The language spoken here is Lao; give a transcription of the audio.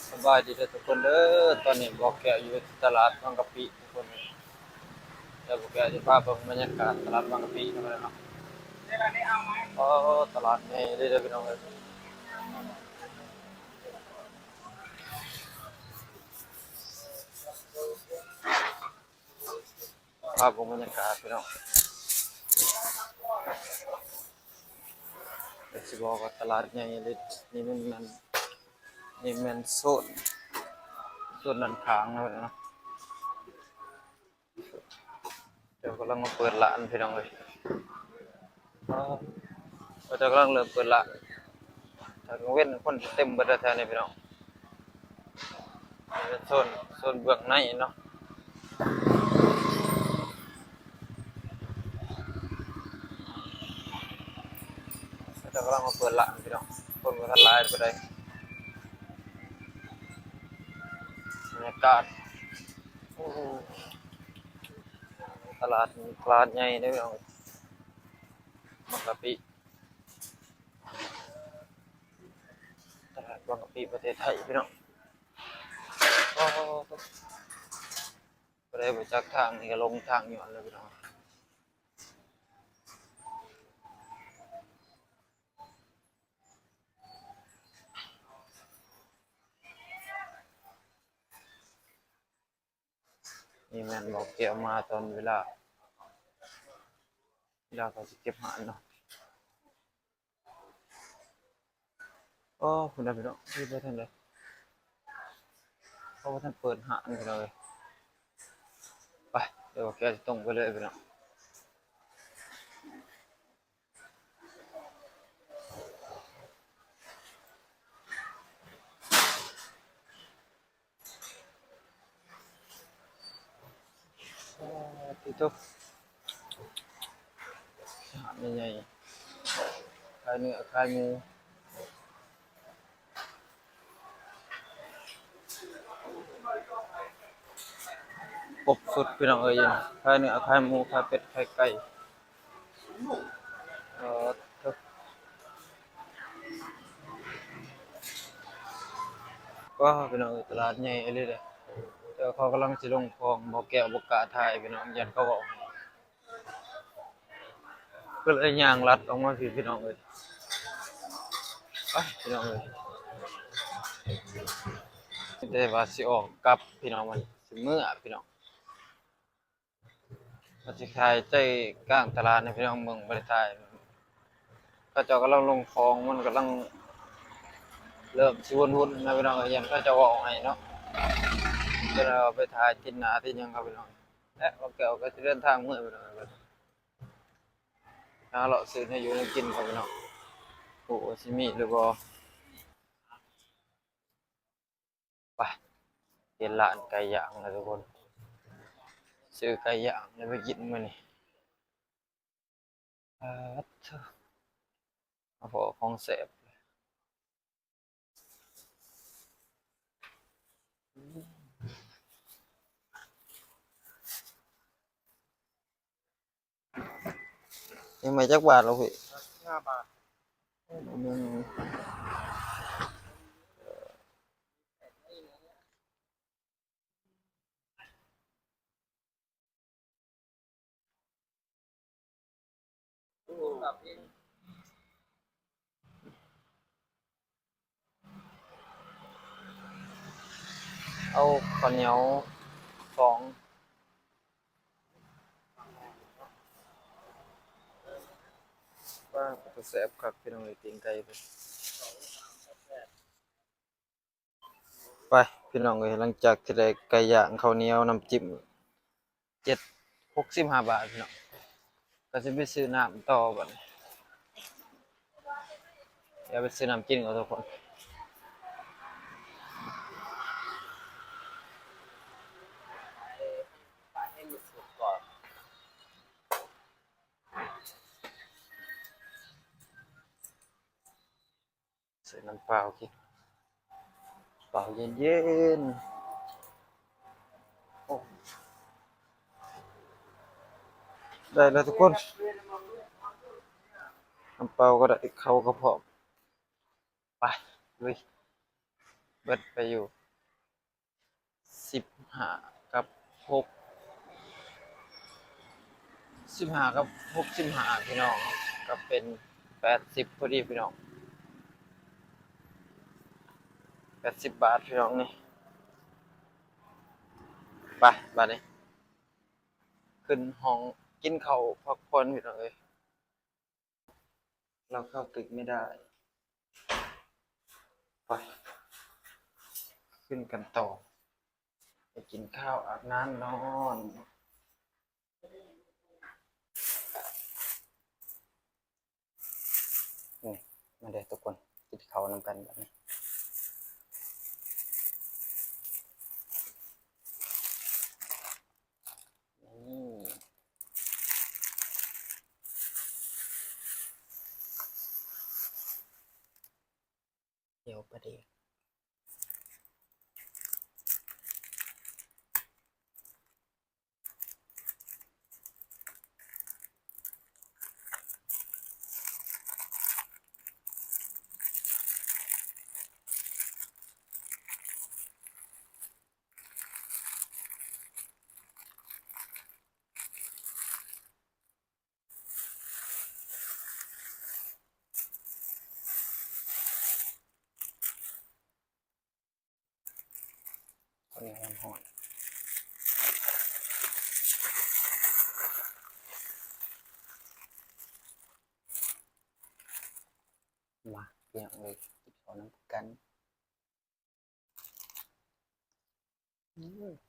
ສະບາຍດີເດີທຸກຄົນເດີ ຕອນນີ້ບໍ່ແກ້ວຢູ່ທີ່ຕະຫຼາດບາງກະປິທຸກຄົນ ແລ້ວບໍ່ແກ້ວຊິພາເບິ່ງບັນຍາກາດຕະຫຼາດບາງກະປິນຳກັນເນາະ. ໂອ້ ຕະຫຼາດໃຫຍ່ເລີຍເດີພີ່ນ້ອງເອີຍ. ພາບບັນຍາກາດພີ່ນ້ອງ ແຕ່ຊິບອກວ່າຕະຫຼາດໃຫຍ່ເລີຍ. ນີ້ແມ່ນ ນີ້ແມ່ນໂຊນ ໂຊນດ້ານຂ້າງເນາະ. ເຂົາກຳລັງມາເປີດຮ້ານພີ່ນ້ອງເອີຍ. ເຂົາເຈົ້າກຳລັງເລີ່ມເປີດຮ້ານ ຖ້າກາງເວັນຄົນເຕັມເບິດແຖວນີ້ພີ່ນ້ອງ. ເປັນໂຊນ ໂຊນເບື້ອງໃນເນາະ. ເຂົາເຈົ້າກຳລັງມາເປີດຮ້ານພີ່ນ້ອງ ຄົນບໍ່ທັນຫຼາຍປານໃດ. ບັນຍາກາດ ໂອ້ ຕະຫຼາດ ຕະຫຼາດໃຫຍ່ເດ້ພີ່ນ້ອງ ບາງກະປິ ຕະຫຼາດບາງກະປິ ປະເທດໄທພີ່ນ້ອງ. ໂອ້ ຜູ້ໃດບໍ່ຈັກທາງນີ້ກະຫຼົງທາງຍ້ອນແລ້ວພີ່ນ້ອງ. ນີ້ແມ່ນບໍ່ແກ້ວມາຕອນເວລາ ເວລາເຂົາຊິເກັບຮ້ານເນາະ. ໂອ້ ພຸ້ນນະພີ່ນ້ອງ ທີ່ບໍ່ທັນໄດ້ ເຂົາບໍ່ທັນເປີດຮ້ານພີ່ນ້ອງເອີຍ. ໄປ ດຽວແກ້ວຊິຕົງໄປເລີຍພີ່ນ້ອງ. ຕິໂຕ ຮ້ານໃຫຍ່ໆ ຂາຍເນື້ອຂາຍໝູ ຄົບຊຸດພີ່ນ້ອງເອີຍ. ຂາຍເນື້ອຂາຍໝູ ຂາຍເປັດຂາຍໄກ່. ເອີ ວ້າ ພີ່ນ້ອງເອີຍ ຕະຫຼາດໃຫຍ່ອີ່ຫຼີເດ້. ແຕ່ວ່າເຂົາກຳລັງຊິລົງຂອງ ບໍ່ແກ້ວບໍ່ກ້າຖ່າຍພີ່ນ້ອງ ຢ້ານເຂົາເວົ້າໃຫ້ ກໍເລີຍຍ່າງລັດອອກມາພີ້ພີ່ນ້ອງເອີຍ. ໄປພີ່ນ້ອງເອີຍ ແຕ່ວ່າຊິອອກກັບພີ່ນ້ອງ ມັນຊິເມືອພີ່ນ້ອງ. ມັນຊິຂາຍໃຈກາງຕະຫຼາດໃຫ້ພີ່ນ້ອງເບິ່ງ ບໍ່ໄດ້ຖ່າຍ. ເຂົາເຈົ້າກຳລັງລົງຂອງ ມັນກຳລັງເລີ່ມຊິວຸ່ນໆນະພີ່ນ້ອງເອີຍ ຢ້ານເຂົາເຈົ້າເວົ້າໃຫ້ເນາະ. ກໍເລີຍວ່າໄປຖ່າຍຕິດໜ້າຕິດຫຍັງເຂົາພີ່ນ້ອງ ແລະ ບ່າວແກ້ວກໍຊິເດີນທາງເມືອພີ່ນ້ອງເອີຍ. ຫາເລາະຊື້ແນວຢູ່ແນວກິນເຂົາພີ່ນ້ອງ ບໍ່ຮູ້ວ່າຊິມີຫຼືບໍ່. ໄປ ເຫັນຮ້ານໄກ່ຍ່າງແລ້ວທຸກຄົນ ຊື້ໄກ່ຍ່າງແລ້ວໄປກິນມື້ນີ້. ປາດໂທ້ ມາພໍ້ຂອງແຊບ. ນີ້ໄມ້ຈັກບາດລະພີ່? ຫ້າບາດ. ເອົາເຂົ້າໜຽວສອງ. ປາດ ເປັນຕາແຊບຄັກພີ່ນ້ອງເອີຍ ຕີນໄກ່ເພິ່ນ. ໄປພີ່ນ້ອງເອີຍ ຫຼັງຈາກທີ່ໄດ້ໄກ່ຍ່າງ ເຂົ້າໜຽວ ນ້ຳຈິ້ມ ເຈັດ ຫົກສິບຫ້າບາດພີ່ນ້ອງ ກໍຊິໄປຊື້ນ້ຳຕໍ່ບັດນີ້. ດຽວໄປຊື້ນ້ຳກິນກ່ອນທຸກຄົນ. ໃສ່ນ້ຳເປົ່າກິນ ເປົ່າເຢັນໆ. ໂອ້ ໄດ້ແລ້ວທຸກຄົນ ນ້ຳເປົ່າກໍໄດ້ ເຂົ້າກໍພ້ອມ. ໄປ ລຸຍ ເບິດໄປຢູ່ ສິບຫ້າກັບຫົກ ສິບຫ້າກັບຫົກສິບຫ້າ ພີ່ນ້ອງ ກໍເປັນແປດສິບພໍດີພີ່ນ້ອງ ແປດສິບບາດພີ່ນ້ອງນີ້. ໄປ ບາດນີ້ຂຶ້ນຫ້ອງກິນເຂົ້າພັກຜ່ອນພີ່ນ້ອງເອີຍ. เราเข้าตึกไม่ได้ ไป ขึ้นกันต่อ ไปกินข้าว อาบน้ำ นอน นี่ มาเด้อทุกคน กินข้าวนำกันบัดนี้ นี่ เดี๋ยวประเดี๋ยว คนนี้ร้อนๆ มา พี่น้องเอ้ย กินข้าวนำกัน อืม